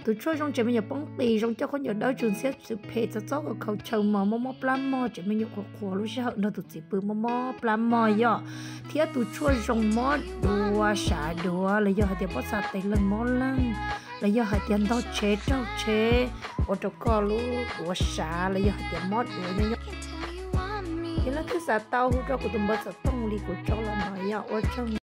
Tus tshuaj zoo tsev me nyuam poob qis zoo coj khaub ncaws dawb tsuas ntxhiab txwm phem txob txob kaus khaus chaw mos mob mob plab mog tsev me nyuam qhuav qhuav lub sij hawm no tus txiv pw mob mob plab mog yom. Thiab tus tshuaj zoo mob duav sav duav los yog hais tias pob txha tes leeg mob leeg los yog hais tias ntog tsheb raug tsheb ua rau koj lub duav sav los yog hais tias mob duav nyob nyob. Yog leej twg xav tau hu rau kuv tus npawb xov tooj li kuv tso los no yom. Ua tsaug.